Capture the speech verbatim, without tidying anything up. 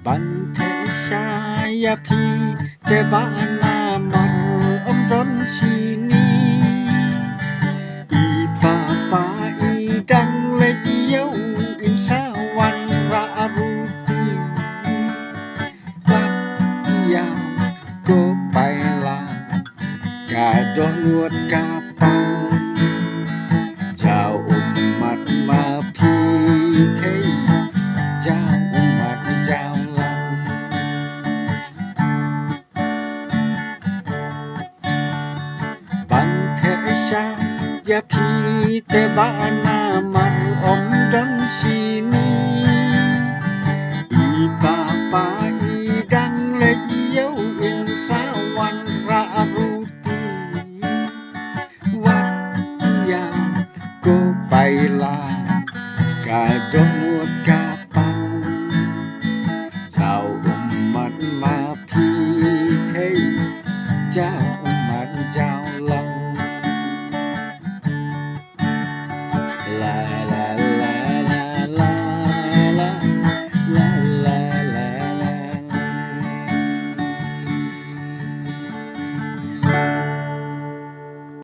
Ban theh sha ïa phi te ba namar ym don shini. I papa i dang leit ïew, in sa wanrah ruti. Wat ïa ko paila ka dohnud ka pang. Jaw ummat ma phi thei, jaw ummat jaw lang. Ban theh sha ïa phi te ba namar ym don shini. I papa i dang leit ïew, in sa wanrah ruti. Wat ïa ko paila ka dohnud ka pang. Jaw ummat ma phi thei, jaw